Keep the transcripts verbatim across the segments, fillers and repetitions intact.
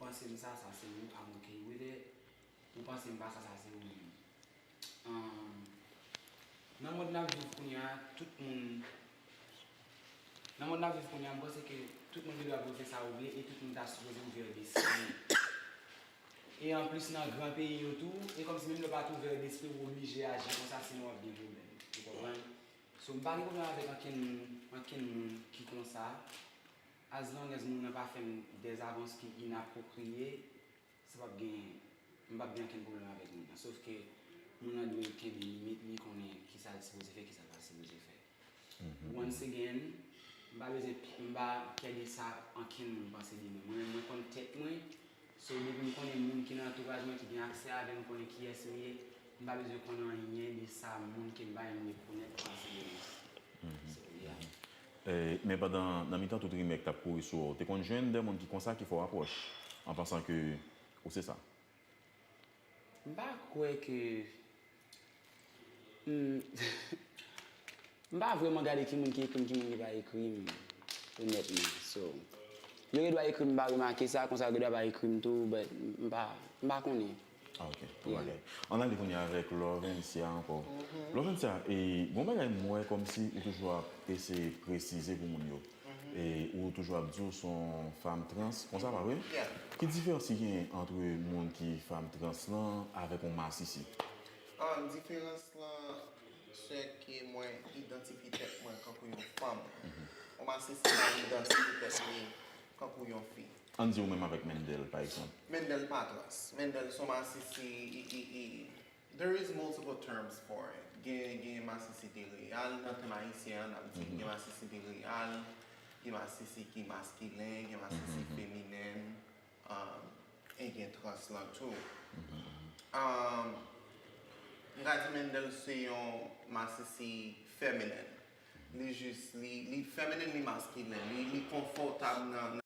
Panse m sa, sa se ou, I'm okay with it. Ou panse m pa sa, sa se ou menm. Ahn, nan mond n ap viv kounye a, tout moun, nan mond n ap viv kounye a, m panse ke tout moun gen dwa pou yo fè sa yo vle e tout moun ta sipoze ouvè despri. E anplis, nan gran peyi yo tou, e kòmsi menm lè w pa t ouvè despri, w oblije aji konsa, sinon w ap gen pwoblèm. Ou konprann? So, m pa gen pwoblèm avèk ankenn moun, ankenn moun ki konsa, as long as moun nan pa fè m dèzavans ki inapwopriye, sa p ap gen, m p ap gen ankenn pwoblèm avèk moun nan. Sof ke moun nan dwe kenbe limit li, konnen kisa l sipoze fè, kisa l pa sipoze fè. Once again, m pa bezwen, m pa kè de sa ankenn moun panse de mwen. Mwen menm, mwen konn tèt mwen. So, depi m konnen moun ki nan antouraj mwen, ki gen aksè avè m, konnen kiyès m ye, m pa bezwen konn anyen de sa moun ke m pa menm rekonèt panse de mwen. So, yeah. Eh, men pandan, nan mitan tout rimè k t ap kouri sou ou, ou te konn jwenn de moun ki konsa ki fè w apwòch, an pansan ke ou se sa? M pa kwè ke. Hmm, m pa vrèman gade ki moun ki ekri m, ki moun ki pa ekri m, onètman. So, yo gen dwa ekri m, m pa remake sa, konsa yo gen dwa pa ekri m tou, but m pa, m pa konnen. Ah, ok. Bon bagay. Ann ale kounye a avèk Lorencia ankò. Lorencia, e, gon bagay m wè kòmsi ou toujou ap eseye presize pou moun yo. E ou toujou ap di w se yon fanm trans, konsa pa vre? Ki diferans ki genyen ant moun ki fanm trans lan avèk yon masisi? Ah, diferans lan, se ke mwen idantifye tèt mwen kankou yon fanm. Yon masisi pa idantifye tèt li kankou yon fi. Ann di ou menm avèk Mendel, pa egzanp. Mendel pa trans. Mendel se yon masisi, i, i, i, there is multiple terms for it. Gen, gen masisi de reyal, nan tèm ayisyen an, n ap di gen masisi de reyal, gen masisi ki maskilen, gen masisi feminen, um, e gen trans lan tou. Um, m ka di Mendel se yon masisi feminen. Li jis, li, li feminen, li maskilen. Li, li konfòtab nan, nan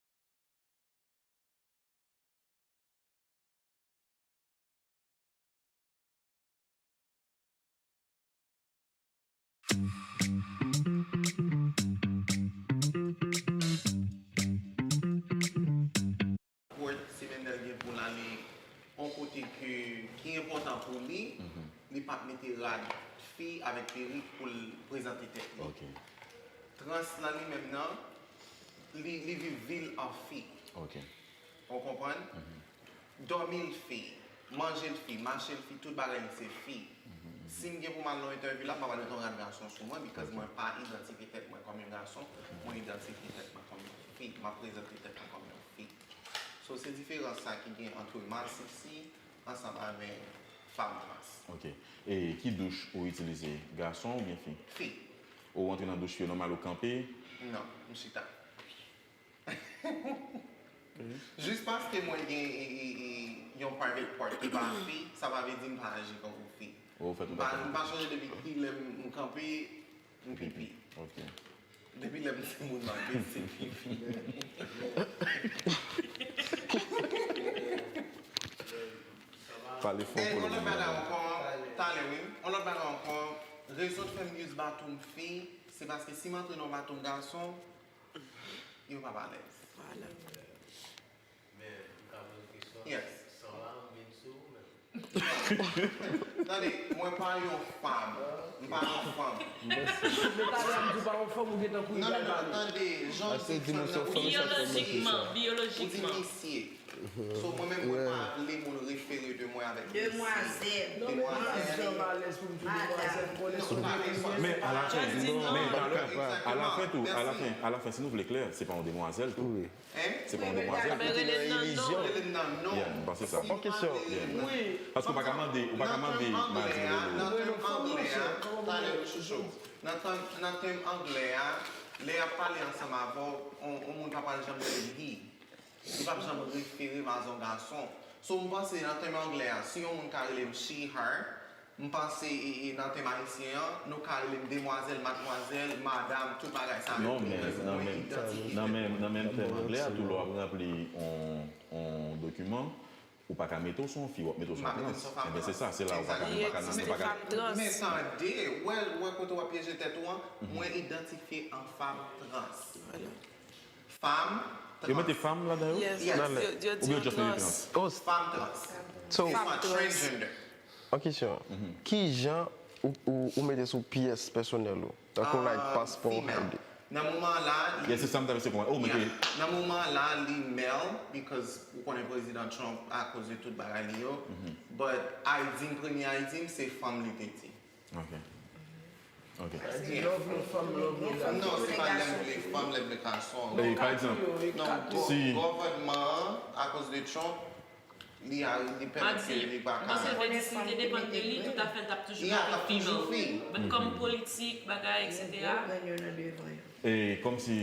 Word, si Mendel gen pou l ale yon kote ke, ki enpòtan pou li, li p ap mete rad fi avèk perik pou l prezante tèt li. Trans lan li menm nan, li, li viv vi l an fi. Ou konprann? Dòmi l fi, manje l fi, mache l fi, tout bagay li se fi. Si m gen pou m al nan yon entèvyou la, m pa pral met yon rad gason sou mwen, because mwen pa idantifye tèt mwen kòm yon gason, mwen idantifye tèt mwen kòm yon fi, m ap prezante tèt mwen kòm yon fi. So, se diferans sa ki gen ant masisi ansanm avèk fanm trans. Ok. E ki douch ou itilize, gason oubyen fi? Fi. Ou antre nan douch yo nòmal, ou kanpe? Non, m chita. Jis paske mwen gen e, e, e, yon private part ki pa fi, sa pa vle di m pa aji kankou fi. M pa, m pa chanje depi kilè m kanpe, m pipi. Depi lè m se moun m ap vin se pipi. Pale fò pou nou. Yon lòt bagay ankò, talè wi, yon lòt bagay ankò, rezon k fè m use bathroom fi, se paske si m antre nan bathroom gason, yo p ap alèz. Men, m ka poze kesyon? Yes. San la, m vin sou ou menm. Tande, mwen pa yon fanm. M pa yon fanm. Men talè a m di w pa yon fanm, ou gentan kouri pral pale. Tande, jan w di fanm nan, ou di Biyolojikman, ou di biyolojikman. Misye. So, mwen menm, mwen pa vle moun refere de mwen avèk mesye. Demwazèl. Non, men m pa janm alèz pou m di w demwazèl, m konnen se yon demwazèl. Men alafen, men talè, alafen tou, alafen, alafen, si nou vle klè, se pa yon demwazèl tou. Se pa yon demwazèl. Men rele l nan non. Rele m nan non. Yeah, m panse sa. Yon kesyon. Paske ou pa ka mande, ou pa ka mande madi rele ou. Nan tèm anglè a, talè, chouchou. Nan tèm, nan tèm anglè a, lè y ap pale ansanm avè w, on, on moun pa pral janm rele m he. Li p ap janm refere m a yon gason. So, m panse nan tèm anglè a, si yon moun ka rele m she, her, m panse e, e nan tèm ayisyen an, nou ka rele m demwazèl, madmwazèl, madam, tout bagay sa yo. Non, men nan menm, nan menm, nan menm tèm anglè a tou, lè w ap ranpli on, on dokiman, ou pa ka mete w se yon fi, w ap mete w se yon trans. Enben, se sa, se la ou pa ka, nou pa ka, nou pa ka. Men tande, wè, wè kote w ap pyeje tèt ou an, mwen idantifye an fanm trans. Fanm Yo mete trans. Fanm ladan yo? Yes, Yes. yo, yo di Ou yo byen just mete trans. Trans? Oh, Fanm trans. So, Fanm transgender. Yon kesyon. Ki jan ou, ou, ou mete sou pyès pèsonèl ou? Tankou like Ah, paspò, female. I D. Nan moman la, li Yes, se sa m t ap eseye konprann. Oh, mete. Yeah. Nan moman la, li male, because ou konnen prezidan Trump, akoz de tout bagay li yo. But I D m, premye I D m, se fanm li te di. Ok. Ok. Yeah. Love nou fanm, love nou gason. Non, se pa lè m vle fanm, lè m vle gason. E, pa egzanp, Non, si- gouvènman an, akoz de Trump, li a li M a pèmèt di, ke li pa m panse ka. l te di si l te depann de li, tout afè l t ap toujou Yeah, rete t ap toujou female. female. But kòm politik, bagay, et cetera. Gwo grenn yo nan devan yo. E kòmsi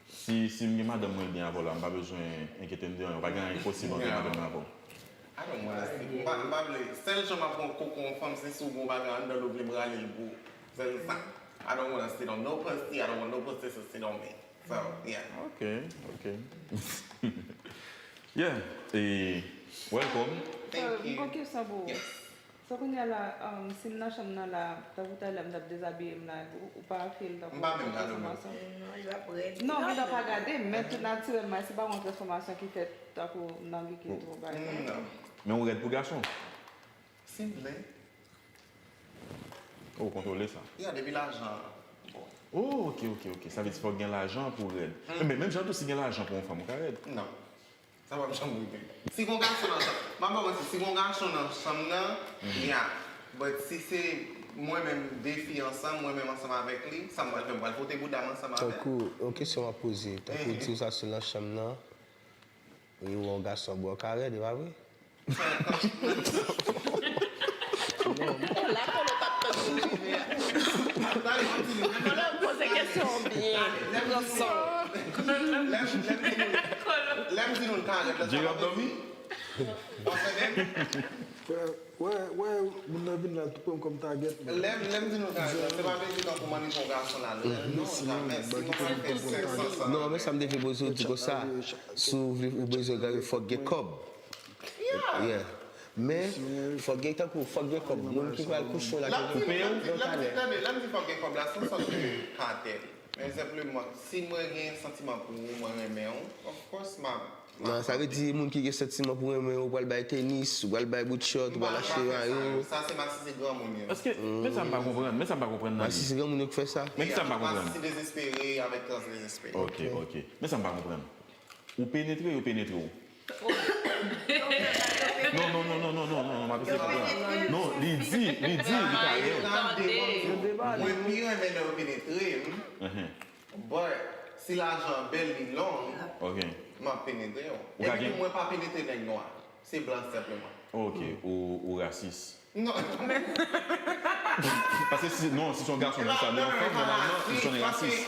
si, si m gen madanm mwen byen avè w la, m pa bezwen enkyete m de anyen. Pa gen anyen posib ant madanm mwen avè w. I don't wanna sit. M pa, m pa vle. Sèl jan m ap pran koko yon fanm, se si w gen yon bagay anndan l ou vle m rale l pou ou. Sèl sa. I don't wanna sit on no pussy. I don't want no pussy to sit on me. So, yeah. Ok, ok. Yeah, e welcome. Thank M gon you. kesyon pou ou. Yes. So kounye a la, um, si m nan chanm nan la, tankou talè m t ap dezabiye m la, ou, ou pa feel tankou M pa menm gade w menm. Transfòmasyon? Non, li ap rèd. Non, m gentan pa gade, men tout natirèlman, èske pa gon transfòmasyon ki fèt tankou nan gigi tou bagay? Non. Men ou rèd pou gason? Si m vle. Ou kontwole sa. Yeah, depi lajan. Bon. Oh, ok, ok, ok. Sa vle di fòk gen lajan pou rèd. Men menm jan tou, si gen lajan pou yon fanm, ou ka rèd. Non. Sa p ap janm rive. Si gon gason nan chanm, m ap ba w manti, si gon gason nan chanm nan, yeah. But si se mwen menm de fi ansanm, mwen menm ansanm avèk li, sa m pral fè, m pral fwote bouda m ansanm avè l. Tankou, yon kesyon m ap poze. Tankou w di w sa se nan chanm nan, e w wè yon gason bò w ka rèd, e pa vre? La kolo t ap tann. Kolo poze kesyon byen. Pran san. Lè m di nou, lè m di nou l ka rèd la, sa Jerry pa ap dòmi? Ou konprann? Wè, wè, wè, moun nan vin la, tou pran m kòm target, man. Lè m, lè m di nou gade, se pa vle di tankou m annik yon gason la, lè, non, jamè. Si nou pa fè sèks ansanm. Non, men sa m te vle poze w di konsa, si w vle, ou bezwen gade, fòk gen kòb. Yeah. Men, fòk gen tankou, fòk gen kòb. Moun ki pral kouche w la, Lè m ki di, lè m di, gen lè m di, talè. tande, lè m di fòk gen kòb la, se yon sòt de katèl. Men senpleman, si mwen gen santiman pou ou, mwen renmen w, of course, m ap. Non, sa vle di moun ki gen santiman pou renmen w, ou pral bay tenis, ou pral bay bout short, ou pral achte mayo. Sa se masisi granmoun yo. Èske, men sa m pa konprann, men sa m pa konprann nan li. Masisi granmoun yo k fè sa. Men ki sa m pa konprann? Masisi dezespere avèk trans dezespere. Ok, ok. Men sa m pa konprann. Ou penetre, yo penetre w. Non, non, non, non, m ap eseye konprann. Non, li di, li di, li ka rèd. Mwen pi renmen lè yo penetre m. But, si lajan bèl, li long, Ok. m ap penetre w. Ou ka Epi gen- tou, mwen pa penetre nèg nwa. Se blan senpleman. Ok, ou, ou rasis. Non. Paske si, non, si se yon gason ki sa, men yon fanm, nòmalman, li konnen rasis.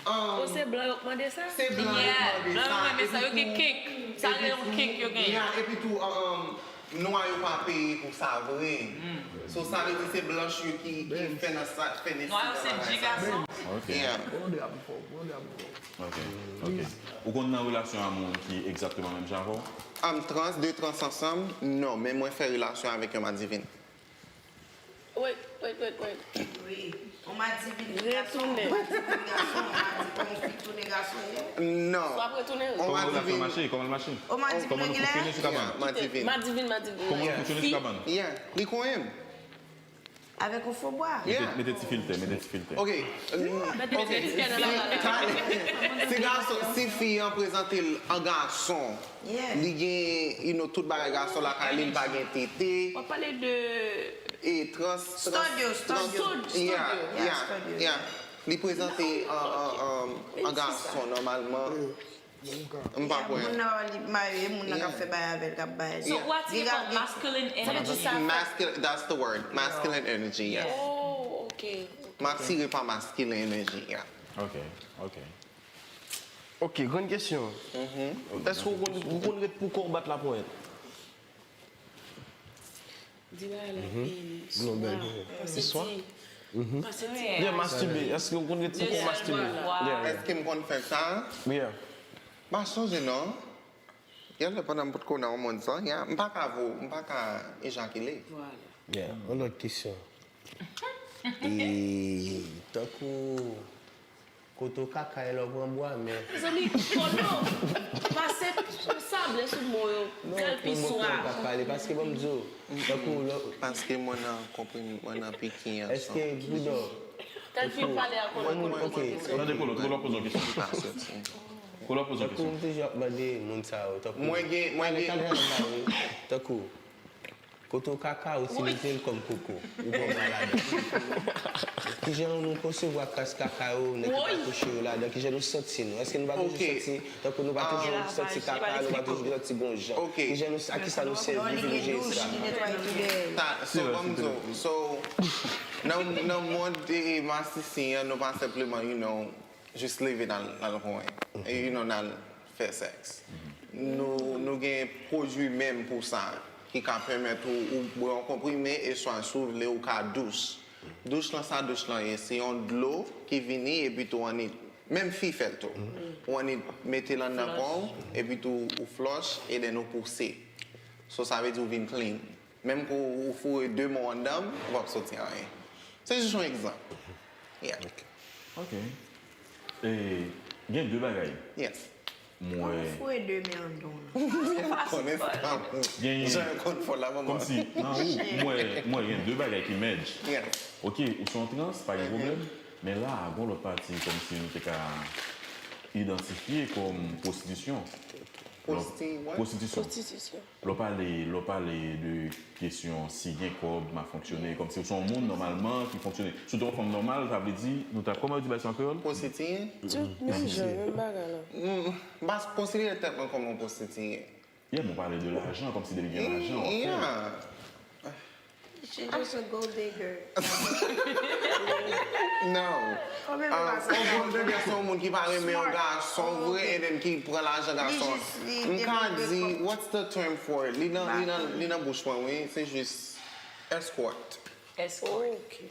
Um, O, se blan yo k mande sa? Se blan yo Yeah, mande blan yo sa. renmen sa. Yo gen kink. Sa rele yon kink yo genyen. Yeah, epi tou, um, nwa yo pa peye pou sa vre. So, sa vle di se blanch yo ki, ki fè nan sa, fè nesesite nan bagay sa. Ok. Yeah. Ok, ok. Ou konn nan relasyon amou ki egzakteman menm jan avè w? Am trans, de trans ansanm? Non, men mwen fè relasyon avèk yon madivin. Wait, wait, wait, wait. Wi. On madivin gason, on madivin gason, on madivin fi tounen gason ye. Non. Swa ap retounen. On Kòman relasyon madivin. mache? Kòman l mache? On madivin Kòman nou fonksyone regilè. sou kabann? Yeah, madivin. Madivin, madivin. Kòman nou fonksyone sou kabann? Yeah, li konyen m. Avèk on fo bwa. Yeah. Mete ti filtè, mete ti filtè. Ok. Ok. Si gason, si fi an prezante l an gason, Yeah. li gen, you know, tout bagay gason lakay li, li pa gen tete, W ap pale de e trans, trans, Studio, studio. trans- Studio. Yeah, Yeah, yeah, studio. yeah. Li prezante an, an, an, an gason nòmalman. M pa kwè. Moun nan li mayo, e moun nan k ap fè bay avè l, k ap bay. So, ou atire pa masculine energy. Masculine, that's the word. Masculine energy, yes. Oh, ok. M atire pa masculine energy, yeah. Ok, ok. Ok, grenn kesyon. Èske ou konn, ou konn ret pou kò w bat laponyèt? Di bagay la, e, Non, bèl. Pase ti, pase ti. Yeah, masturbe. Èske ou konn ret pou kò w masturbe? Yeah. Èske m konn fè sa? Yeah. M pa sonje non. Gen lè pandan m potko nan yon mond sa, yeah, m pa ka vo, m pa ka ejakile. Yeah, yon lòt kesyon. E tankou Kote w ka kay lè w pran bwa, men. Mezanmi, Polo, pase sable sou mo yo, kal pi swa. Kaka, li paske ban m di w, tankou lè. Paske mwen nan konprim, mwen nan pikin an. Èske Boudò. Kal pi pale a Polo, Polo pran kesyon. Tande Polo, Polo poze yon kesyon. Polo poze yon kesyon. Tankou m toujou ap mande moun sa yo, tankou. Mwen gen, mwen gen. Tankou. Kote w kaka, w itilize l kòm koko. Ou pran bwa ladan. Kijan nou konsevwa kras kaka yo, nèg yo pa touche yo ladan? Kijan nou santi nou? Èske nou pa toujou santi tankou nou pa toujou santi kaka, nou pa toujou santi gon jan? Kijan nou, a kisa nou sèvi pou nou jere sa? So, ban m di w, so, nan, nan mond masisi an, nou pa senpleman, you know, jis leve n al, n al konyen. E, you know, n al fè sèks. Nou, nou gen pwodui menm pou sa, ki ka pèmèt ou, ou bwè yon konprime, e swa si w vle, ou ka douch. Douch lan, sa douch lan ye? Se yon dlo ki vini, epi tou annik, menm fi fè l tou. Ou annik mete l anndan kò w, epi tou ou flòch, e then ou pouse. So, sa vle di ou vin clean. Menm ke w foure de men w anndan m, ou p ap soti anyen. Se jis yon egzanp. Yeah. Ok. E, gen de bagay. Yes. Mwen. Kòman foure de men anndan w lan? Konnen sa. Genyen. Jan yo konn fè w la, manman. Kòmsi, nan ou, mwen, mwen gen de bagay ki merge. Yes. Ok, ou se yon trans, pa gen pwoblèm. Men la a, gon lòt pati, kòmsi nou te ka idantifye kòm pwostitisyon. Pwosti, what? Pwostitisyon. Pwostitisyon. Lè w pale, lè w pale de kesyon si gen kòb, m ap fonksyone, kòmsi ou se yon moun nòmalman ki fonksyone. Si w te yon fanm nòmal, sa vle di, nou ta, kòman yo di bagay sa an kreyòl? Pwostitiye? Tout menm jan, menm bagay la. M pa konsidere tèt mwen kòm yon pwostitiye. Yeah, men w pale de lajan, kòmsi depi gen lajan, w ap fè. Yeah. She just a gold digger. No. Yon gold digger se yon moun ki pa renmen yon gason vre and then ki pran lajan gason. M ka di, what's the term for it? Li nan, li nan, li nan bouch mwen, wi. Se jis escort. Escort.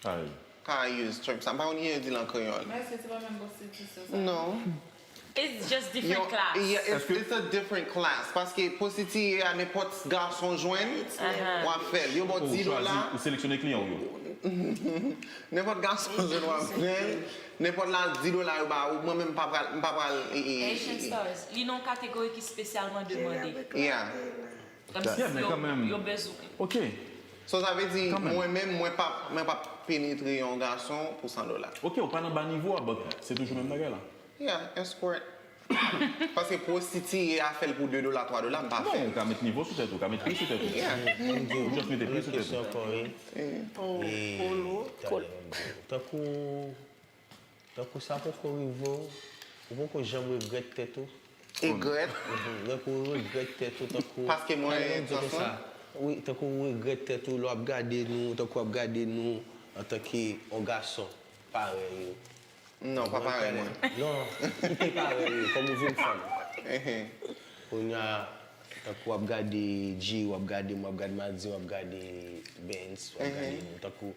Ay. Ka use term sa. M pa konn kijan yo di l an kreyòl. Men èske se pa menm pwostitisyon sa? Non. It's just different class. Yeah, it's, it's a different class. Paske pwostitiye a, nenpòt gason jwenn, w ap fè l. Yo ba w dis dola. Ou seleksyone kliyan w yo. Nenpòt gason jwenn, w ap fè l. Nenpòt la, dis dola yo ba ou. Mwen menm, m pa pral, m pa pral. Haitian Stars, li nan yon kategori ki espesyalman demande. Yeah. Kòmsi yo, yo bezwen. Ok. So, sa vle di, mwen menm, mwen p ap, mwen p ap penetre yon gason pou san dola. Ok, ou pa nan ba nivo a, but se toujou menm bagay la. Yeah, escort. Paske pwostitiye a fè l pou de dola, twa dola, m pa fè l. Non, ou ka met nivo sou tèt ou, ou ka met pri sou tèt ou. Yeah. Ou just mete pri sou tèt ou. Oh, Polo. Tankou Tankou sa poko rive w, ou poko janm regrèt tèt ou? Regrèt? Tankou ou regrèt tèt ou, tankou. Paske mwen gen gason? Wi, tankou ou regrèt tèt ou lè w ap gade nou, tankou w ap gade nou antanke yon gason parèy ou. Non, pa parèy mwen. Non, ou te parèy ou, kòm ou vin fanm. Kounye a, tankou w ap gade Jay, w ap gade m, w ap gade Maddy, w ap gade Bens, w ap gade nou, tankou.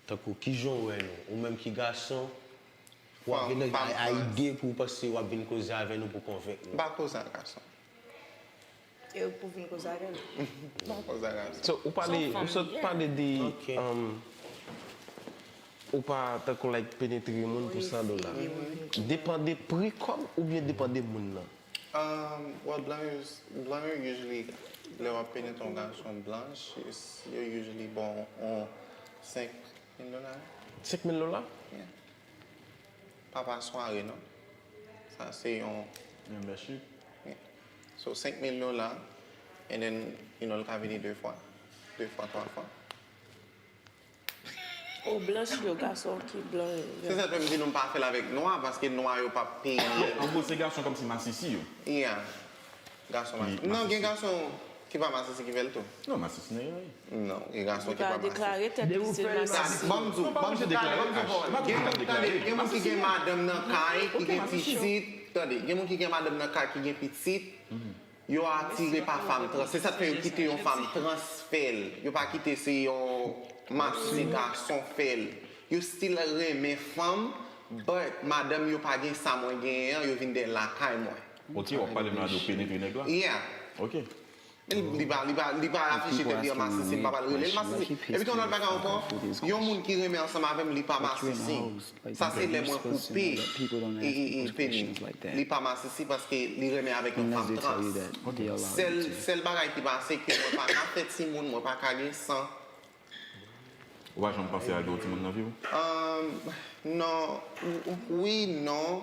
Tankou, kijan w wè nou? Ou menm ki gason, w ap gen a ide pou w panse w ap vin koze avè nou pou konvenk nou? M pa koze ak gason. E ou k pou vin koze avè nou? M pa koze ak gason. So, ou pale, ou sot pale de, um, ou pa tankou like penetre moun pou san dola. Depann de pri kòb oubyen depann de moun nan? Um, well, blan yo, blan yo usually, lè w ap penetre yon gason blanch, yo usually ba w yon senk mil dola. Senk mil dola? Yeah. Pa pa sware, non. Sa se yon. Membership? Yeah. So, senk mil dola, and then, you know, l ka vini de fwa. De fwa, twa fwa. O blanch yo, gason ki blan yo. Se sa k fè m di nou pa fè l avèk nwa, paske nwa yo p ap peye. An gwo, se gason kòmsi masisi yo. Yeah. Gason masisi. Non, gen gason ki pa masisi ki fè l tou. Non, masisi nèg la ye. Non, gen gason ki pa masisi. Li pa deklare tèt li se masisi. Ban m di w, ban m di w, tande, ban m di w pawòl. Gen moun, tande, gen moun ki gen madanm nan kay, ki gen pitit. Tande, gen moun ki gen madanm nan kay, ki gen pitit. Yo atire pa fanm trans. Se sa k fè yo kite yon fanm trans fè l. Yo pa kite se yon masisi gason fè l. Yo still renmen fanm, but madanm yo pa gen sa mwen genyen an, yo vin dèyè lakay mwen. Ok, w ap pale m la de w penetre nèg la? Yeah. Ok. Li pa, li pa, li pa afiche tèt li an masisi, m pa pral rele l masisi. Epi gen yon lòt bagay ankò, yon moun ki renmen ansanm avè m, li pa masisi. Sa se lè mwen koupe e, e, e peni. Li pa masisi paske li renmen avèk yon fanm trans. Sèl, sèl bagay ki pase ke mwen pa ka fè timoun, mwen pa ka gen san. Ou pa janm panse al gen yon timoun nan vi w? Ahn, non, wi, non.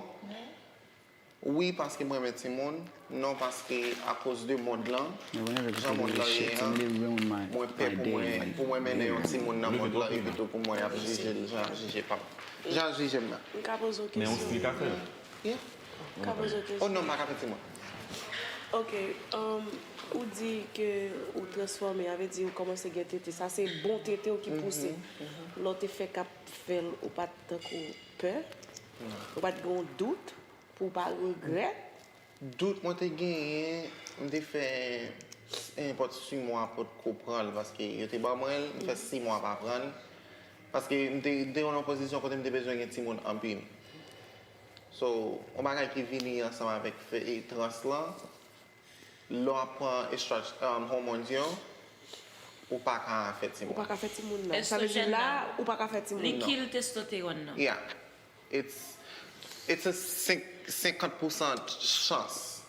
Wi, paske m renmen timoun. Non, paske akoz de mond lan, jan mond lan ye an, mwen pè pou mwen, pou mwen mennen yon timoun nan mond lan epi tou pou mwen ap jije l jan y ap jije pa m. Jan y ap jije m nan. M ka poze w kesyon? Men yon stil ka fè l. Yeah. M ka poze w kesyon? Oh non, m pa ka fè timoun. Ok, um, ou di ke ou transfòme, sa vle di ou kòmanse gen tete. Sa se bon tete w ki pouse. Lè w te fèk ap fè l, ou pa t tankou pè? Ou pa t gen yon dout? Pou w pa regrèt? Dout mwen te genyen, m te fè nenpòt sis mwa potko pran l paske yo te ban mwen l, m fè sis mwa pa pran l. Paske m te, m te nan yon pozisyon kote m te bezwen gen timoun anpil. So, yon bagay ki vini ansanm avèk fè, e, trans lan, lè w ap pran estrogen, um, hormones yo, ou pa ka fè timoun. Ou pa ka fè timoun nan. Sa vle di la, ou pa ka fè timoun nan. Likil testosterone nan. Yeah. It's, it's a senk, senkant pousan chans.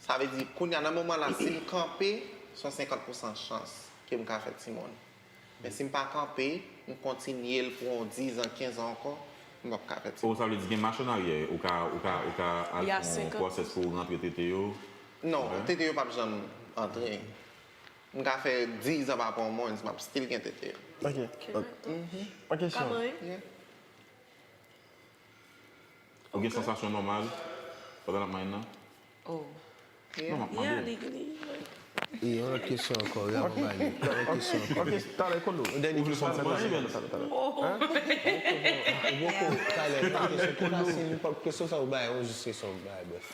Sa vle di, kounye a, nan moman la, si m kanpe, se yon senkant pousan chans ke m ka fè timoun. Men si m pa kanpe, m kontinye l pou yon diz an, kenz an ankò, m p ap ka fè timoun. Oh, sa vle di gen mach an aryè, ou ka, ou ka, ou ka al fè yon pwosès pou w rantre tete yo? Non, tete yo p ap janm antre. M ka fè diz an pa pran hormones, m ap still gen tete yo. Ok. Yon kesyon. Ou gen sansasyon nòmal pandan l ap manyen nan? Oh. Non, m ap mande. E yon lòt kesyon ankò, Raymond ba li. Yon lòt kesyon ankò. Ok, talè Kolo. Yon dènye kesyon, sa talè, talè, talè. Ou poko, talè, pa kesyon, pa kesyon, pa kesyon sa ou bay, ou jis kesyon ou bay, brèf.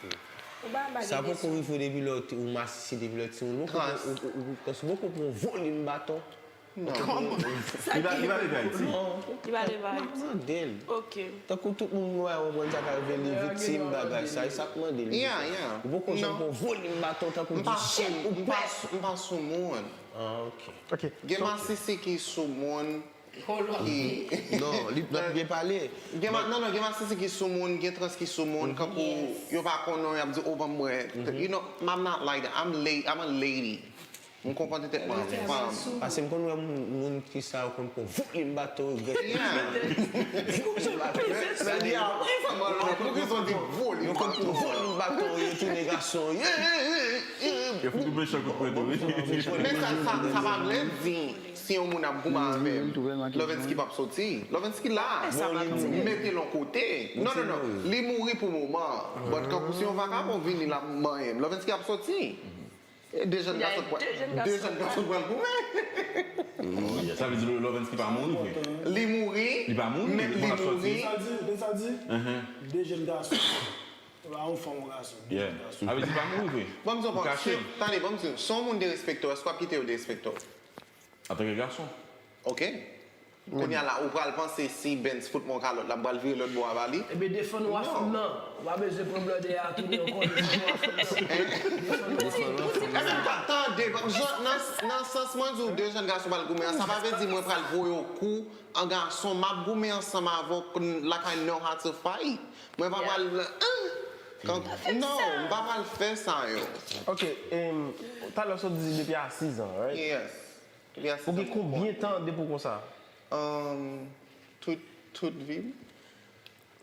Sa poko rive w depi lè ou masisi depi lè w timoun, ou poko pran yon volim baton. Non. Li pa leve Ayiti. Li pa leve Ayiti. M ap mande l. Ok. Tankou tout moun wè, ou konprann sa ka rive li viktim bagay sa, e sa m ap mande l. Yeah, yeah. Ou poko janm pran volim baton tankou di chèk ou pè. M pa sou moun. Ah, ok. Ok. Gen masisi ki sou moun ki. Non, li pa byen pale. Gen ma, non, non, gen masisi ki sou moun, gen trans ki sou moun, kankou yo pa konnen w, y ap di, oh, ban m bwè. You know, I'm not like that. I'm la, I'm a lady. M konprann tèt mwen an fanm. Paske m konn wè moun, moun ki sa yo konn pran volim baton yo, grenn. Yeah. Volim baton. Sa di, ah, wi, fanm an lòt, poukisa w di volim baton? Yo konn pran volim baton yo, tounen gason. Yeah, yeah, yeah, yeah. Yo fout ou mechan kout pwen tou, wi. Men sa, sa, sa pa vle di si yon moun ap goumen avè m, Lovensky p ap soti. Lovensky la. Mete l yon kote. Non, non, non. Li mouri pou moman an. But kankou si yon vakabon vini, l ap manyen m, Lovensky ap soti. E de jèn gason pral, de jèn gason pral goumen. Sa vle di Lovensky pa mouri vre? Li mouri. Li pa mouri, men li mouri. Sa di, sa di, de jèn gason. Se pa yon fanm, yon gason, de jèn gason. Sa vle di pa mouri vre. Bon, m di w, tande, bon, m di w, si yon moun derespekte w, èske w ap kite yo derespekte w? Antanke gason. Ok. Kounye a la, ou pral panse si Benz fout mwen yon kalòt la, m pral vire lòt bò a ba li? Ebyen, defann ou a fanm nan. Ou pa bezwen pran blòdè a tounen ankò, defann ou a fanm nan. Defann ou a fanm nan. Tande, nan, nan sans mwen di w de jèn gason pral goumen an, sa pa vle di mwen pral voye w kou an gason, m ap goumen ansanm avè w like I know how to fight. Mwen pa pral, non, m pa pral fè sa yo. Ok, talè w sot di depi a sis an, right? Yes. Ou gen konbyen tan depi w konsa? Tout, tout vi m.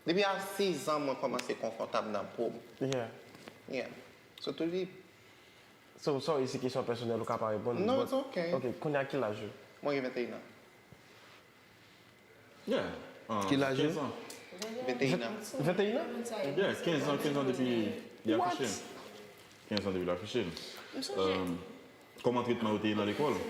Depi a sis an mwen kòmanse konfòtab nan po m. Yeah. Yeah. So tout vi m. So, sorry si kesyon an pèsonèl ou ka pa reponn. Non, it's ok. Ok, kounye a ki laj ou? Mwen gen venteyen an. Yeah. Ki laj ou? Kenz an. Venteyen an. Venteyen an? Yeah, kenz an, kenz an depi li afiche. Kenz an depi l afiche. Kòman tretman yo te ye nan lekòl?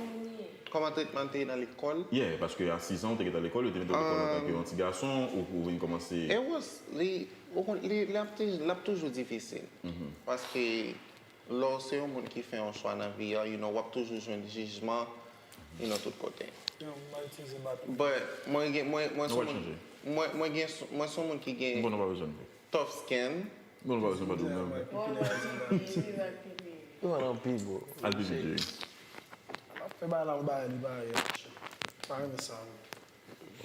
Kòman tretman te ye nan lekòl? Yeah, paske a sis an ou te gentan lekòl, yo te mete w lekòl antanke yon ti gason, ou, ou vin kòmanse. It was, li, ou konn, li, l ap, t- l ap toujou difisil. Paske lè w se yon moun ki fè yon chwa nan vi a, you know, w ap toujou jwenn jijman, you know, tout kote. But mwen gen, mwen, mwen se yon moun, mwen, mwen gen, mwen se yon moun ki gen tough skin. Bon, nou pa bezwen di menm. Yo pran anpil, bro. Al pi piti, wi. Ap fè bagay la, yon bagay li pa ye, monchè. Pa renmen sa, non.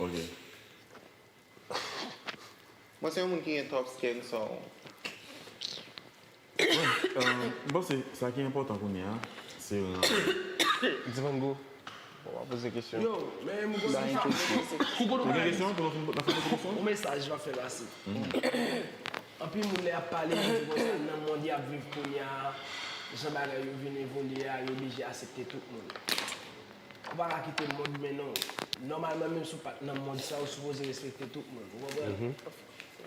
Ok. Mwen se yon moun ki gen top skin, so. Euh, m panse sa ki enpòtan kounye a, se ran. Divan go. Bon, w a poze kesyon. Yo, men m gon Ba ti yon sa kesyon. Koukou nou Ou gen bagay. Kesyon pou nou fin poze kesyon? Yon mesaj m ap fè pase. Anpil moun lè ap pale, yo di konsa nan mond y ap viv kounye a, jan bagay yo vin evolye a, yo oblije aksepte tout moun. Ou pa ka kite mond mennen w. Nòmalman, menm si w pa t nan mond sa, ou sipoze respekte tout moun. Ou konprann?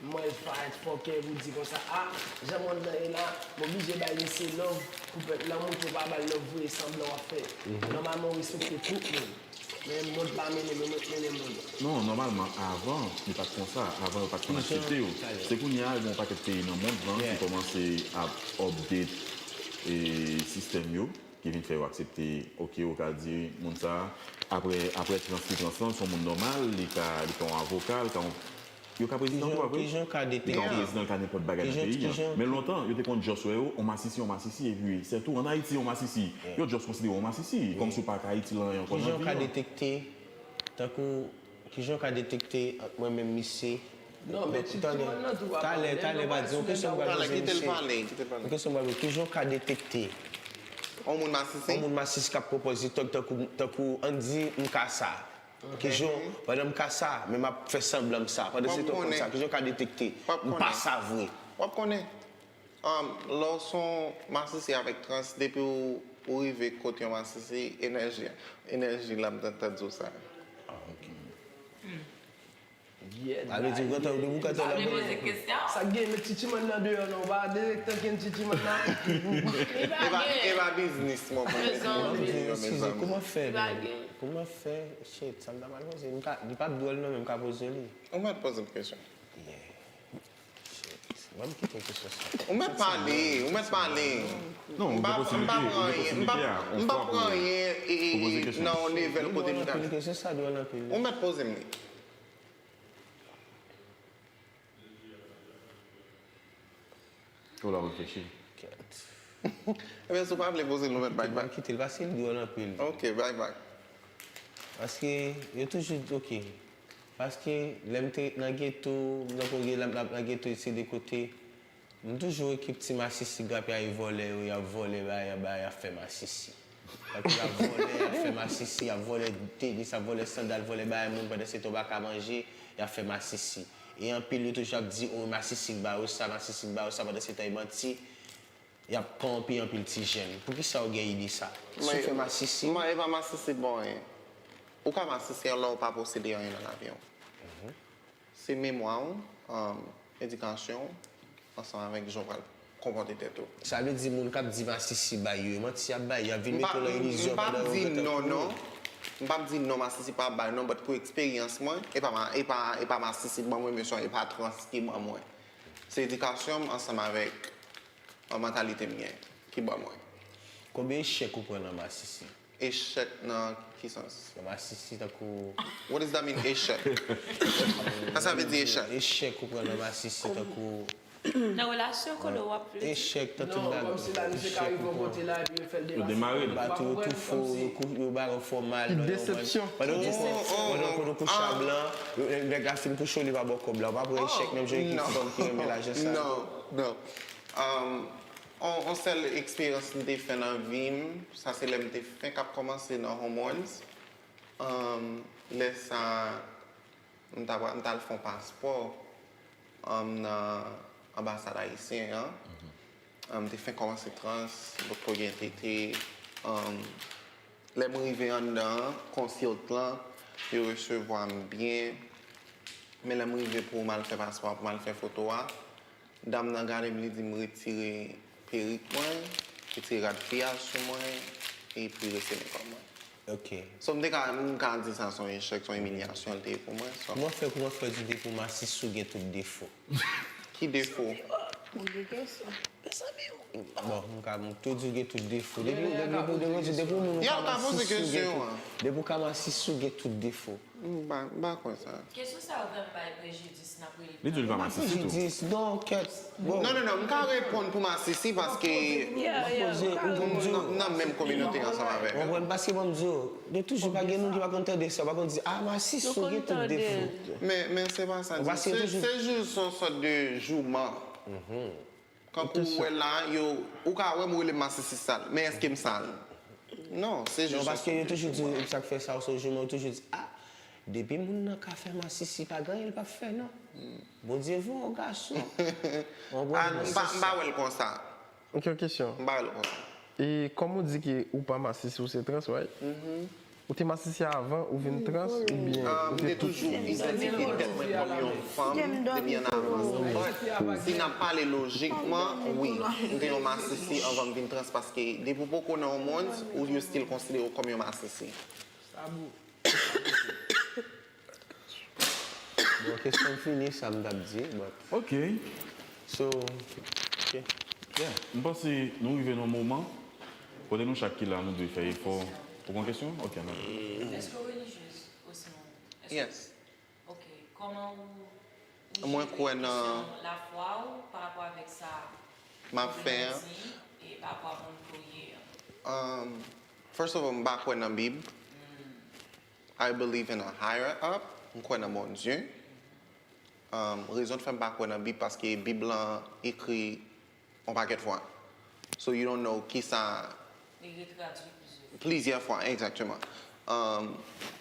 Mwen fight fòkè pou di konsa, a, jan mond nan ye la, m oblije bay misye love pou pèp la, montre w pa bay love vre, sanblan w ap fè. Nòmalman, ou respekte tout moun. Men mond pa mennen, men mond mennen mond. Non, nòmalman, avan, li pa t konsa. Avan, yo pa t konn aksepte yo. Se kounye a, gen yon pakèt peyi nan mond lan ki kòmanse ap update e, sistèm yo, ki vin fè yo aksepte, ok, yo ka di moun sa, apre, apre trans li trans lan, se yon moun nòmal, li ka, li ka yon avoka, li ka yon, yo ka prezidan tou, pa vre? Kijan w ka Li ka yon detekte? prezidan, li ka nenpòt bagay nan Kijan- peyi a. kijan- Men lontan, yo te konn just wè yo, yon masisi, yon masisi, epi se tou, an Ayiti, yon masisi, kòmsi w pa ka Ayiti lan yon kòm Kijan w ka nan vi. Detekte, tankou, kijan w ka detekte ant mwen menm misye? Non, men ti ti moun nan tou ap Talè, talè, pa di, yon kesyon m pral Talè, poze kite l misye. pale, kite l pale. Yon kesyon m pral poze, kijan w ka detekte? Yon moun masisi. Yon moun masisi k ap pwopoze tòg tankou, tankou, ann di, m ka sa. Kijan, pandan m ka sa, men m ap fè sanblan m sa. Pandan se tan konn sa, kijan w ka detekte? M pa sa vre. W ap konnen. Um, lè w se yon masisi avèk trans, depi w, ou rive kote yon masisi, enèji, enèji la m t ap di w sa. Sa vle di, ou gentan, depi ou gentan Sa nan vle bon. Poze kesyon. Sa gen met titiman nan deyò non, pa direktè gen titiman nan. E pa, e pa biznis mwen pou mete nan videyo, Eskize, mezanmi. Kòman fè, Pa men? gen. Kòman fè? Shit, sa m ta pral poze. M ka, li p ap dwòl non, men m ka poze li. Ou mèt poze m kesyon. Yeah. Shit. Mwen m kite kesyon sa. Ou mèt pale, ou mèt pale. Non, ou M pa, gen m pa posibilite, pran ou gen anyen, m pa, posibilite a, on m pa fwa pou pran anyen e, pou poze e, kesyon. Nan yon level kote m ka. Anpil kesyon sa dwòl anpil. Ou mèt poze m li. Ou la reflechi. Kèt. Ebyen, si w pa vle poze l, nou mèt bay Mwen bak. kite l, paske l dwòl anpil. Ok, bay bak. Paske yo toujou, ok. Paske lè m te nan geto, m tankou gen lè m ap nan geto, se de kote. M toujou wè ekip ti masisi k ap vòlè yo, y ap vòlè bagay anba, y ap fè masisi. Tankou y ap vòlè, y ap fè masisi, y ap vòlè tenis, y ap vòlè sandal, vòlè bagay moun, pandan se tan yo pa ka manje, y ap fè masisi. E anpil yo toujou ap di, o, masisi k ba yo sa, masisi k ba yo sa, pandan se tan e manti, y ap kòwonpi anpil ti jèn. Poukisa w gen ide sa? Si w fè masisi. Mwen, e pa masisi k ba w anyen. Ou ka masisi lè w pa posede anyen nan lavi w. Se memwa w, um, edikasyon w, ansanm avèk jan w pral konpòte tèt ou. Sa vle di moun k ap di masisi bay yo, e manti y ap bay, y ap vin M pa, mete w nan m, m ilizyon p ap pandan yo di gentan non, kouri. Non. M p ap di non, masisi pa ap bay non, but pou eksperyans mwen, e pa, ma- e pa, e pa masisi k ban mwen, men se e pa trans ki ban mwen. Se edikasyon m ansanm avèk, uh, mantalite m gen ki ban mwen. Konbyen echèk ou pran nan masisi? Echèk nan ki sans? Nan masisi tankou. What does that mean, echèk? Sa sa vle di echèk? Echèk ou pran nan masisi tankou. Nan relasyon kote w ap vle di. Echèk nan tout Non, bagay. Kòmsi la, misye ka rive yon kote la, epi yo fè l Yo demare l. Bato yo tou fò, yo kou- yo bare w fò mal. Ki desepsyon. Pandan w kouche, pandan w kouche a blan, yo- nèg la fin kouche w, li pa ba w kòb la. Ou pa pran echèk menm jan ki fanm ki renmen lajan sa. Non, non. Um, on, on sèl eksperyans m te fè nan vi m, sa se lè m te fenk ap kòmanse nan hormones. Um, lè sa, m t ap, m t al fè yon paspò, um, nan anbasad ayisyen an. Um, m te fenk kòmanse trans, m potko gen tete. Um, lè m rive anndan an, concealed lan, yo resevwa m byen. Men lè m rive pou m al fè paspò a, pou m al fè foto a, dam nan gade m, li di m retire perik mwen, retire rad fiyaj sou mwen, epi retire mekòp mwen. Ok. So, m te ka, m ka di sa se yon echèk, se yon imilyasyon l te ye pou mwen. So. Kòman fè, kòman fè di depi w masisi w gen tout defo? Ki defo? Ou gen kesyon? Mezanmi, bon, m ka m tou di w gen tout defo. Depi depi depi depi moun ou ka masisi ou gen tout depi ou ka masisi ou gen tout defo. M pa m pa kwè sa. Kesyon sa yo vrèman bay prejidis n ap rele. Li di l pa masisi tou. Prejidis, non, kèt. Bon. Non, non, non, m ka reponn pou masisi paske m nan menm kominote ansanm avè yo. Ou konprann? Paske ban m di w, yo toujou pa gen moun ki pa konn tande sa, pa konn di, a, masisi ou gen tout defo. Men, men se pa sa, se, se jis yon sòt de jouman. Kankou ou wè la, yo, ou ka wè m ou rele m masisi sal, men èske m sal? Non, se jis yon sòt de jouman. Non, paske yo toujou di, sa k fè sa, ou se jouman, yo toujou di, a, depi moun nan ka fè masisi, pa gen anyen l p ap fè, non. Bondye voye w gason. Ou konprann? M pa, m pa wè l konsa. Ok, yon kesyon. M pa wè l konsa. E kòm ou di ke ou pa masisi, ou se trans, right? Ou te masisi avan ou vin trans oubyen ou te toujou idantifye tèt mwen kòm yon fanm depi an avans? But si n ap pale lojikman, wi, m te yon masisi anvan m vin trans paske depi w poko nan yon mond, ou yo still konsidere w kòm yon masisi. Bon, kesyon fini, sa m t ap di, but. Ok. So, ok. Yeah, m panse nou rive nan moman kote nou chak ki la, nou dwe fè efò. Ou gen kesyon? Ok, nan. Èske w relijyez, osinon? Yes. Ok. Kòman ou, ou jere kesyon lafwa w pa rapò avèk sa m ap fè an? E pa rapò a moun ke w ye an? Um, first of all, m pa kwè nan Bib. I believe in a higher up. M kwè nan Bondye. Um, rezon k fè m pa kwè nan Bib, paske Bib lan ekri yon pakèt fwa. So you don't know kisa. Li retradui plizyè fwa. Plizyè fwa, egzakteman. Um,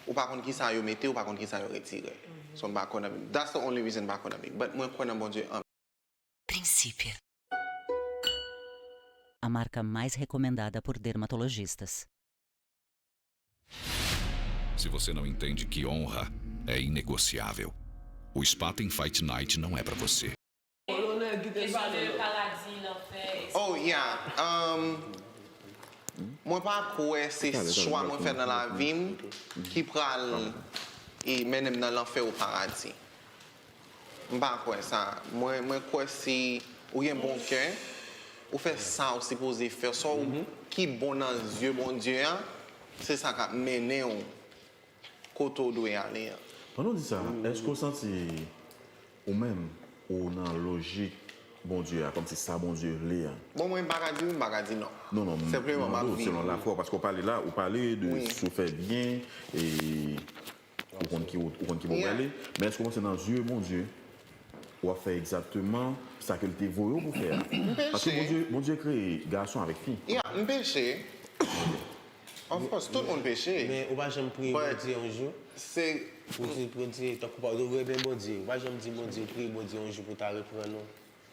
ou pa konn kisa yo mete, ou pa konn kisa yo retire. So m pa kwè nan Bib. That's the only reason m pa kwè nan Bib. But mwen kwè nan Bondye anpil. Prinsipya. A marca mais recomendada por dermatologistas. Se você não entende que honra é inegociável, o Spa tem Fight Night não é pra você. Kesyon de paradi, lanfè, Oh, yeah. Um, mwen pa kwè se chwa mwen fè nan lavi m ki pral e, mennen m nan lanfè ou paradi. M pa kwè sa. Mwen, mwen kwè si ou gen bon kè, ou fè sa ou sipoze fè, sa w, ki bon nan zye Bondye a, se sa k ap mennen w kote w dwe ale a. Pandan w di sa, èske w santi ou menm ou nan lojik Bondye a, kòmsi sa Bondye vle a? Bon, mwen m pa ka di wi, m pa ka di non. Non, non, m mande w selon lafwa w, paske w pale la, ou pale de si w fè byen, e ou konn ki, ou konn ki bò w prale, men èske w panse nan zye Bondye, w ap fè egzakteman sa ke l te voye w pou fè a? Paske Bondye, Bondye kreye gason avèk fi. Yeah, m peche. Of course, tout moun peche. Men ou pa janm priye Bondye yon jou? Se. Pou di, pou di, tankou pa, ou renmen Bondye. Ou pa janm di Bondye, ou priye Bondye yon jou pou ta reprann ou,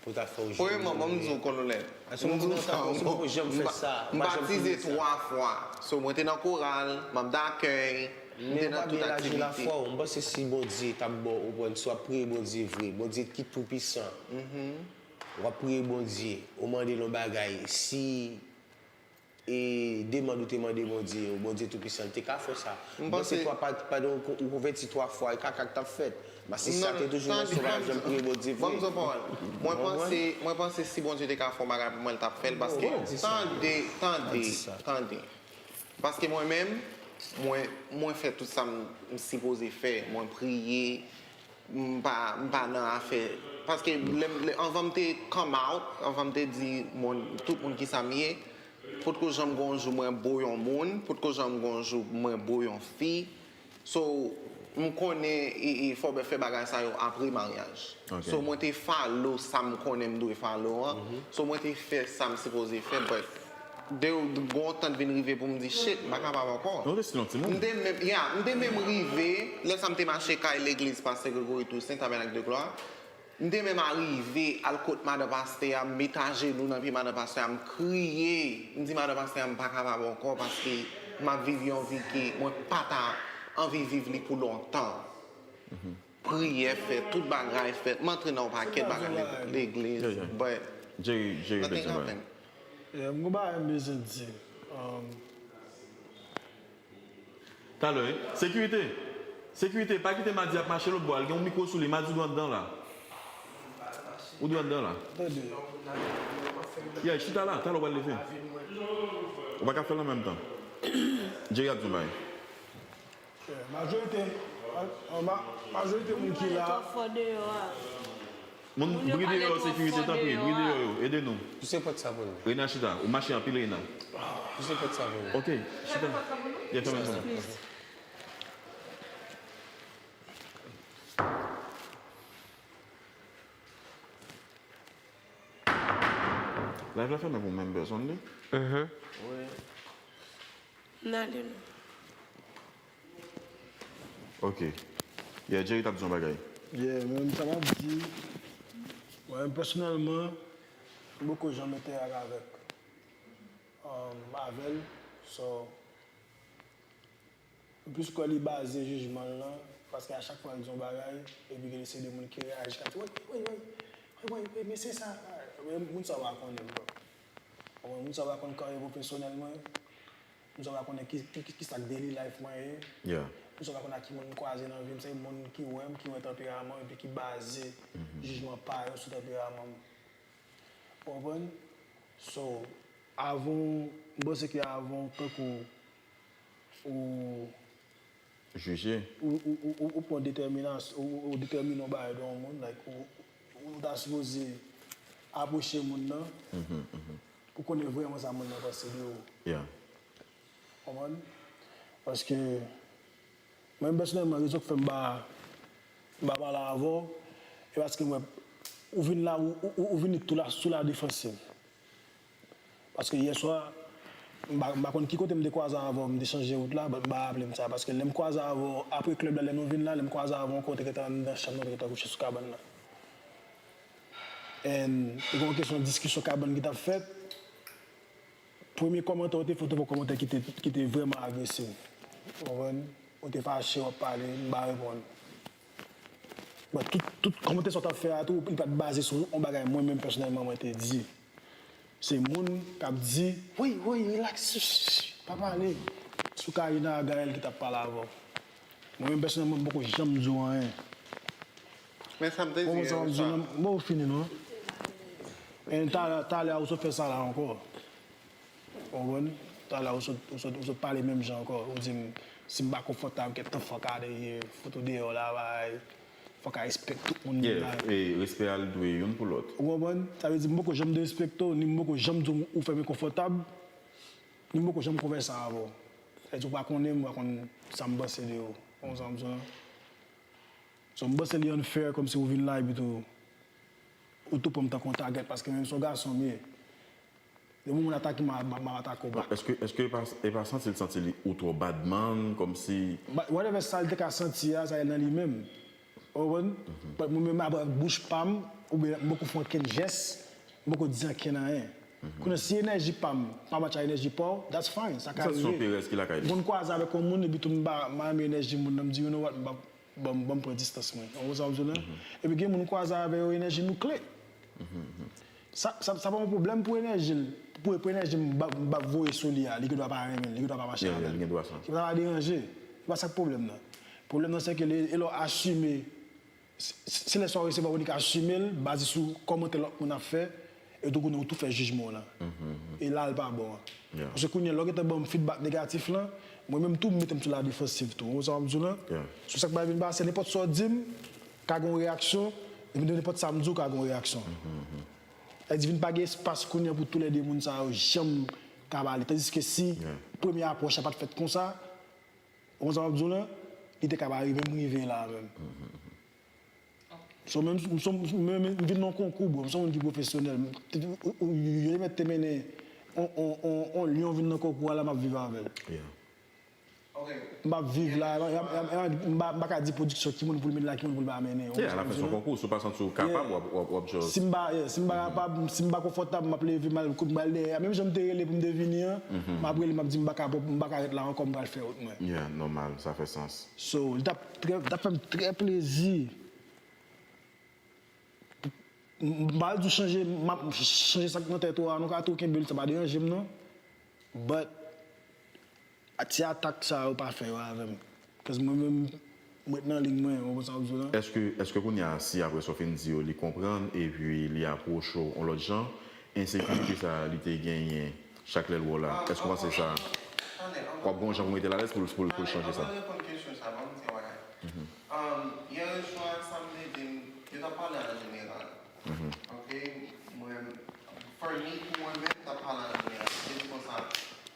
pou ta fè w jwenn. Premyèman, ban m di w, Kolonèl. M di w sa, m batize twa fwa. So, mwen te nan koral, manm dakèy, m te nan tout aktivite. Men ou pa byen laji lafwa w. M panse si Bondye t ap ba w, ou konprann, si w ap priye Bondye vre, Bondye ki toupisan, w ap priye Bondye, ou mande l yon bagay, si e demann ou te mande Bondye, Bondye Toupisan, li te ka fè sa. M panse twa, pa, pandan ou, ou konvèti twa fwa, e kaka k t ap fèt. Masisi a te toujou nan sou bagay, janm priye Bondye vre. Ban m di w pawòl. Mwen panse, mwen panse si Bondye te ka fè yon bagay pou mwen, l t ap fè l, paske, tande, tande, tande. Paske mwen menm, mwen, mwen fè tout sa m, m sipoze fè. Mwen priye, m pa, m pa nan afè. Paske lè m, lè, anvan m te come out, anvan m te di moun, tout moun kisa m ye, potko janm gen yon jou mwen bo yon moun, potko janm gen yon jou mwen bo yon fi. So, m konnen e, e fò w fè bagay sa yo apre maryaj. So, mwen te follow sa m konnen m dwe follow an. So, mwen te fè sa m sipoze fè, but de, de gon tan vin rive pou m di, shit, m pa kapab ankò. Ou te still yon timoun. M te menm, yeah, m te menm rive, lè sa m te mache kay legliz Pastè Gregory Toussaint, Tabernacle de Gloire. M te menm arive al kot madan pastè a, m met ajenou nan pye madan pastè a, m kriye. M di madan pastè a, m pa kapab ankò paske m ap viv yon vi ke mwen pa ta anvi viv li pou lontan. Priyè fèt, tout bagay fèt, m antre nan yon pakèt bagay legliz, but nothing happen. Yeah, m gon bagay m bezwen di. Um, Talè, wi. Sekirite! Sekirite, pa kite Madi ap mache lòt bò a, l gen yon mikwo sou li, Madi dwe anndan la. Ou dwe anndan la. Yeah, chita la, talè w pral leve. Ou pa ka fè l an menm tan. Jerry ap di yon bagay. Majorite, ma- ma- majorite moun ki la. Moun, bri deyò yo, sekirite, tanpri, bri deyò yo, ede nou. Pouse pòt sa pou nou. Rena chita, ou mache anpil, Rena. Pouse pòt sa pou nou. Ok, chita. Yeah, fèmen, fèmen. Live la fèmen pou menm pèsonn li? Mhm. Wi. N ale non. Ok. Yeah, Jerry t ap di yon bagay. Yeah, men sa m ap di, mwen menm pèsonèlman, m poko janm entèyak avèk, um, avè l. So, m plis kwè li baze jijman l lan, paske a chak fwa l di yon bagay, epi gen se de moun ki reyaji, k ap di, wi, wi, wi, wi, wi, wi, men se sa. Men moun sa yo pa konnen m, bro. Konprann? Moun sa yo pa konn karyè pwofesyonèl mwen. Moun sa yo pa konnen ki, ki, ki, ki sa k daily life mwen ye. Yeah. Moun sa yo pa konnen ak ki moun m kwaze nan vi m. Se moun ki wè m, ki wè tanperaman m, epi ki baze jijman pa yo sou tanperaman m. Ou konprann? So, avan, m panse ke avan, tankou ou jije, ou, ou, ou, ou, ou pran detèminasyon, ou, ou, ou detèmine yon bagay de yon moun, like, ou, ou ta sipoze apwoche moun nan pou konnen vrèman sa moun nan panse de ou. Yeah. Konprann? Paske mwen menm pèsonèlman, rezon k fè m pa, m pa pale avè w, e paske m wè ou vin la, ou, ou, ou vin tou la, sou la defansiv. Paske yè swa, m pa, m pa konn ki kote m te kwaze avè w, m te chanje wout la, but m pa raple m sa. Paske lè m kwaze avè w, apre klèb la, lè nou vin la, lè m kwaze avè w ankò, w te gentan anndan chanm nan, w te gentan kouche sou kabann nan. And te gen yon kesyon diskisyon kabann ki t ap fèt. Premye kòmantè w te fè, w te fè yon kòmantè ki te, ki te vrèman agresiv. Ou konprann? Ou te fache, w ap pale, m pa reponn. But tout, tout kòmantè sa w t ap fè a tou, li pa t baze sou yon bagay mwen menm pèsonèlman mwen te di. Se moun k ap di, woy, woy, rilaks, ch, ch, ch, pa pale. Sou Karina a Gaël ki t ap pale avè w. Mwen menm pèsonèlman, m poko janm di w anyen. Men sa m te di, sa. Bon, w fini, non? E talè, talè a, ou sot fè sa la ankò. Ou konprann? Talè a, ou sot, ou sot, ou sot pale menm jan ankò. Ou di m, si m pa konfòtab, get the fuck out of here. Fout ou deyò la, bay. Fòk a respect tout moun. Yeah, e respè a l dwe youn pou lòt. Ou konprann? Sa vle di, m poko janm derespekte w, ni m poko janm di w ou fè m enkonfòtab, ni m poko janm konvèse avè w. Sa vle di, ou pa konnen m, ou pa konn sa m panse de ou. Ou konn sa m di w lan? So, m panse li unfair, kòmsi ou vin la, epi tou, ou tou pran m tankou yon target, paske menm si w gason m ye, depi moun atake m, m ap, m ap atake w back. Èske, èske e pa, e pa santi l santi li ou twò bad man, kòmsi? But whatever sa l te ka santi a, sa e nan li menm. Ou konprann? But mwen menm, avèk bouch pa m, oubyen m poko fè okenn jès, m poko di ankenn anyen. Kounye a, si enèji pa m pa match a enèji pa w, that's fine, sa ka rive. Sa se yon perèz ki lakay li. M konn kwaze avèk yon moun, epi tou m pa, m pa renmen enèji moun nan, m di, you know what, m pa, ban m, ban m pran distans mwen. Ou konprann sa m di w lan? Epi gen moun m kwaze avè yo, enèji nou kle. Sa, sa, sa pa yon pwoblèm pou enèji l, pou, pou enèji m ba, m ba voye sou li a, li gen dwa pa renmen l, li gen dwa pa mache avè l. Yeah, yeah, li gen dwa sa. Sa pa deranje. Se pa sa k pwoblèm nan. Pwoblèm nan se ke lè, e lè w asime, se, se, se lè sa w resevwa moun ki asime l, baze sou kòmantè lòt moun ap fè, e tou kounye a ou tou fè jijman w lan. E la l pa bon an. Yeah. Paske kounye a, lè w gentan ban m feedback negatif lan, mwen menm tou, m mete m sou la defansiv tou. Ou konprann sa m ap di w lan? Yeah. Sou sa k pral vin pase, nenpòt sa w di m, ka gen yon reyaksyon, epi nenpòt sa m di w ka gen yon reyaksyon. Sa vle di, vin pa gen espas kounye a pou toulède moun sa yo janm ka pale. Tandiske si premye apwòch la pa t fèt konsa, ou konprann sa m ap di w lan, li te ka pa rive, m rive la menm. So, menm, m, m, m, m vin nan yon konkou, bro. M se yon moun ki pwofesyonèl. M, ou, ou, yo te mèt te mennen on, on, on, on lyon vin nan konkou a la, m ap viv avè l. Yeah. M p ap viv la, m, m, m, m, m pa, m pa ka di pwodiksyon ki moun pou l mennen la, ki moun pou l pa mennen. Yeah, a la fen se yon konkou, si w pa santi w kapab, w ap, w ap, w ap just. Si m pa, yeah, si m pa kapab, si m pa konfòtab, m ap leve, m al kout m pral dèyè. Menm jan m te rele pou m te vini an, m ap rele, m ap di m pa ka, m pa ka ret la ankò, m pral fè wout mwen. Yeah, nòmal, sa fè sans. So, li t ap trè, li t ap fè m trè plezi. M, m pa di w chanje, m ap chanje sa k nan tèt ou a, nou ka tou kenbe l, sa pa deranje m non. But, a ti atak sa yo pa fè yo avè m. Cause mwen menm, M ret nan liy mwen, ou konprann sa m ap di w la? Èske, èske kounye a, si apre sa w fin di yo, li konprann, epi li apwoche w yon lòt jan, ensekirite sa a li te genyen chak lè l wè w la, èske w panse sa, w ap gen yon jan pou mete l alèz pou l, pou l, pou l chanje sa? Ann, anvan m reponn kesyon sa, ban m di yon bagay. Um, yè swa, sa m te di, m te t ap pale an jeneral. Ok? Mwen, for me, pou mwen menm, m t ap pale an jeneral. Se di konsa,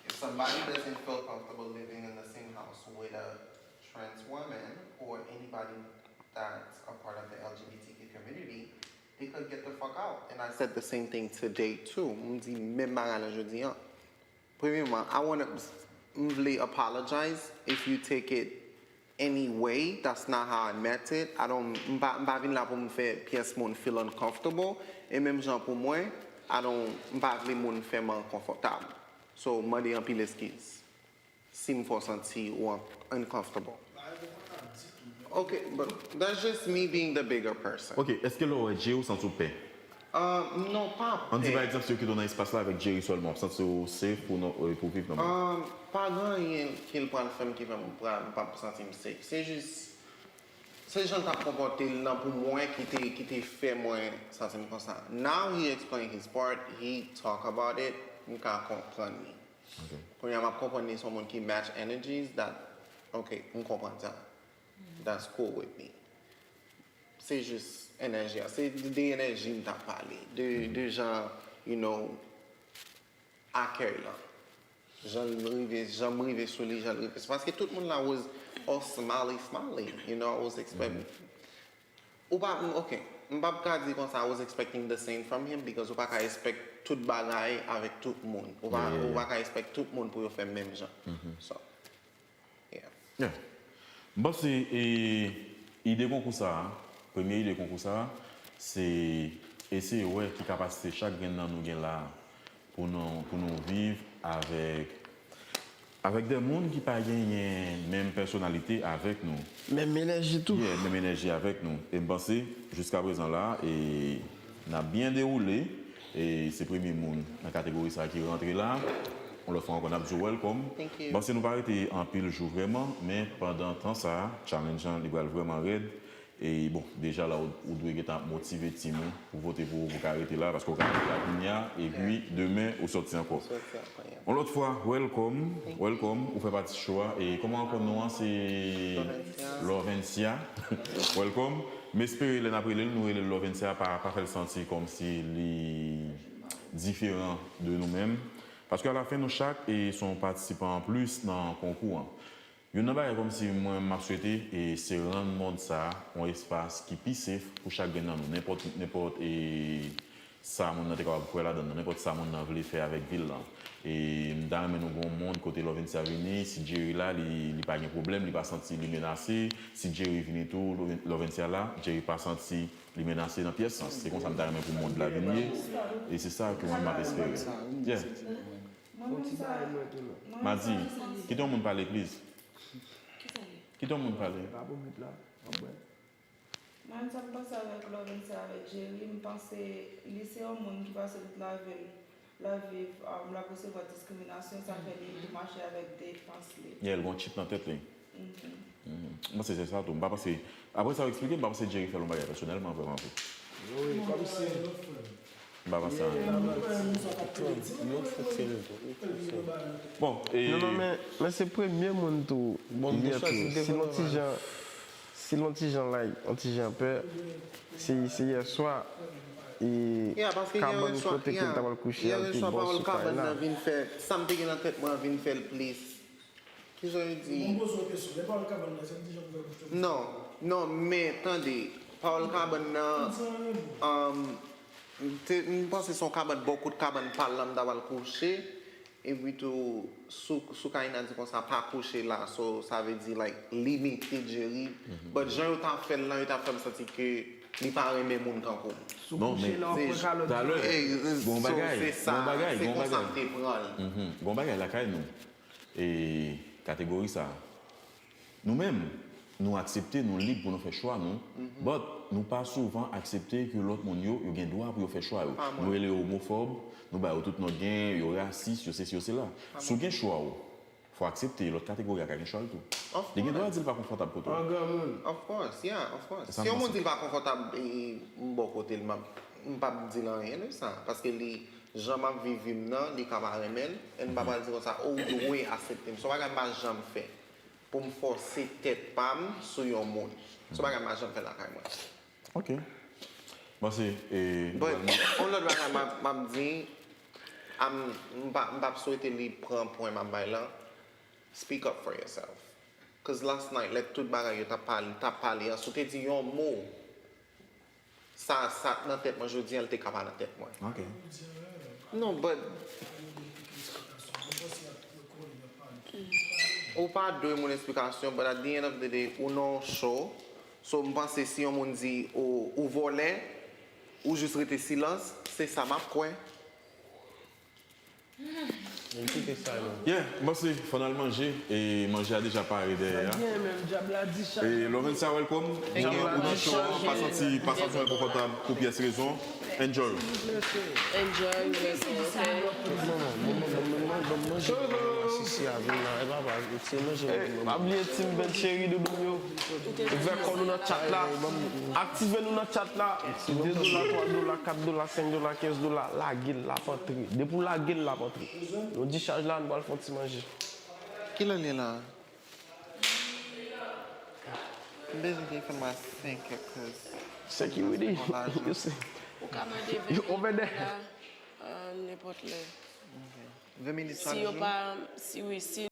if somebody doesn't feel comfortable living in the same house with a trans woman or anybody that's a part of the L G B T Q community, they could get the fuck out. And I said the same thing today too. M di menm bagay la jodi an. Premyèman, I wanna, m vle apologize if you take it any way. That's not how I meant it. I don't, m pa, m pa vin la pou m fè pyès moun feel uncomfortable. E menm jan pou mwen, I don't, m pa vle moun fè m enkonfòtab. So, mande anpil eskiz si m fè w santi ou un-, uncomfortable. Ok, but that's just me being the bigger person. Ok, èske lè w wè Jerry ou santi w pè? Uh, non, pa pè. Ann di pa egzanp, si yo kite w nan espas la avèk Jerry sèlman, w ap santi w safe pou, non, pou viv nan mond? Um, pa gen anyen ke l pral fè m ki fè m pral, m p ap santi m safe. Se jis, se jan l t ap konpòte l lan pou mwen ki te, ki te fè mwen santi m konsa. Now he explain his part, he talk about it, m ka konprann li. Ok. Kounye a m ap konprann li se yon moun ki match energies that, ok, m konprann sa. That's cool with me. Se jis enèji a. Se de, de enèji m t ap pale. De, de jan, you know, akèy lan. Jan l rive, jan m rive sou li, jan l rive. Se paske tout moun la was all smiley, smiley. You know, I was expecting. Ou pa, m, ok. M p ap ka di konsa, I was expecting the same from him because ou pa ka expect tout bagay avèk tout moun. Ou pa, yeah, yeah, ou pa ka expect tout moun pou yo fè menm jan. So, yeah. Yeah. M panse, e, ide konkou sa a, premye ide konkou sa a, se eseye wè ki kapasite chak grenn nan nou gen la a pou nou, pou nou viv avèk, avèk de moun ki pa genyen menm pèsonalite avèk nou. Menm enèji tou. Yeah, menm enèji avèk nou. E m panse, jiska prezan la, e n ap byen dewoule. E se premye moun nan kategori sa a ki rantre la. Yon lòt fwa ankò, n ap di w welcome. Thank you. M panse nou pa rete anpil jou vrèman, men pandan tan sa a, challenge lan, li pral vrèman rèd. E bon, deja la, ou, ou dwe gentan ap motive tim ou pou vote pou ou, pou w ka rete la, paske w ka rete la kounye a, epi demen, ou sòti ankò. Sòti ankò, yeah. Yon lòt fwa, welcome, thank you, welcome, ou fè pati show a. E kòman ankò non an, se Lovensia. Lovensia. Welcome. M espere lè n ap rele l, nou rele l Lovensia, pa, pa fè l santi kòmsi li diferan de nou menm. Paske alafen, nou chak, e, se yon patisipan anplis nan konkou an. Youn nan bagay kòmsi mwen m ap swete, e, se rann mond sa a yon espas ki pi safe pou chak grenn nan nou. Nenpòt, nenpòt, e, sa moun nan te kapab kwè ladan l, nenpòt sa moun nan vle fè avèk vil lan. E m ta renmen nou gen yon mond kote Lovensia vini, si Jerry la, li, li pa gen pwoblèm, li pa santi li menase. Si Jerry vini tou, Loven-, Lovensia la, Jerry pa santi li menase nan pyès lan. Se konsa m ta renmen pou mond la vin ye. E se sa ke mwen m ap espere. Yeah. Mwen menm sa, mwen menm sa, Madi, kite yon moun pale, please. Kite yon moun pale. Mwen menm sa m panse avèk Lovensia, avèk Jerry, m panse li se yon moun ki pase tout lavi l, l ap viv, um, l ap resevwa diskriminasyon, sa fè li tou mache avèk defans li. Yeah, l gen yon chip nan tèt li. Mhm. M panse se sa tou. M pa panse, apre sa w eksplike, m pa panse Jerry fè l yon bagay pèsonèlman, vrèman vre. Wi, kòmsi. M pa panse anyen. Li fonksyone tou, li fonksyone. Bon, e. Non, non, men, men se premye moun tou. Bon, m te chwazi devan. Si l yon ti jan, si l yon ti jan like, yon ti jan pè, se, se yè swa, e, kabann kote ke l ta pral kouche a, l te bò sou kay la. Sa m te gen nan tèt mwen an vin fè l plis. Kisa yo di? Mwen poze w kesyon, lè pawòl kabann nan, se yon ti jan pou fè bouch yo. Non, non, men tande, pawòl kabann nan, um, m te, m panse se yon kabann, bò kote kabann pa l lan m ta pral kouche, epi tou, sou, sou Kaina di konsa, pa kouche la, so, sa vle di, like, limite Jerry. But jan yo ta fè l lan, yo ta fè m santi ke li pa renmen moun tankou m. Non, men, talè, gon bagay, gon bagay, gon bagay. Mhm, gon bagay lakay nou. E kategori sa a. Nou menm, nou aksepte, nou lib pou nou fè chwa nou, but nou pa souvan aksepte ke lòt moun yo, yo gen dwa pou yo fè chwa yo. Nou rele yo omofòb, nou ba yo tout non gen, yo rasis, yo sesi, yo sela. Si w gen chwa w, Fò aksepte lòt kategori a ka gen chwa l tou. Li gen dwa di l pa konfòtab kote w. Of course, yeah, of course. Si yon moun di l pa konfòtab, e, m bò kote l, m ap, m p ap di l anyen de sa. Paske li, jan m ap viv vi m nan, li ka pa renmen l, e m pa pral di konsa, o, ou dwe aksepte m. Se yon bagay m pa janm fè. Pou m fòse tèt pa m sou yon moun. Se yon bagay m pa janm fè lakay mwen. Ok. Bon, se, e, But, yon lòt bagay m ap, m ap di, I'm, m pa, m p ap swete li pran pwen m ap bay lan. Speak up for yourself. Cause last night, lè tout bagay yo t ap pale, t ap pale an, si w te di yon mo, sa, sa k nan tèt mwen jodi an, l te ka pa nan tèt mwen. Ok. No, but ou pa dwe moun esplikasyon, but at the end of the day, ou nan yon show, so m panse si yon moun di ou, ou vòlè, ou jis rete silans, se sa m ap kwè. Menm kite sa yo. Yeah, m panse fò n al manje, e manje a deja pare dèyè a. Byen, menm dyab la di sa. E Lorenza, welcome. Janm ou nan show an, pa santi, pa santi w enkonfòtab pou pyès rezon. Enjoy. Enjoy, welcome, ok? Sisi a vin la, e papa, se manje. Pa bliye Team Ben Cheri doudou m yo. Ouvè kò nou nan chat la. Aktive nou nan chat la. De dola, twa dola, kat dola, senk dola, kenz dola. Lage l, l ap antre. Depi w lage l, l ap antre. Nou di chaj la, nou pral fè yon ti manje. Kilè l ye la? M bezwen telefòn mwen a senk è, cause Security. You see. Ou ka mande ven mil dola, euh, nenpòt lè. ven minit chak Si yo jou. Pa, si wi, si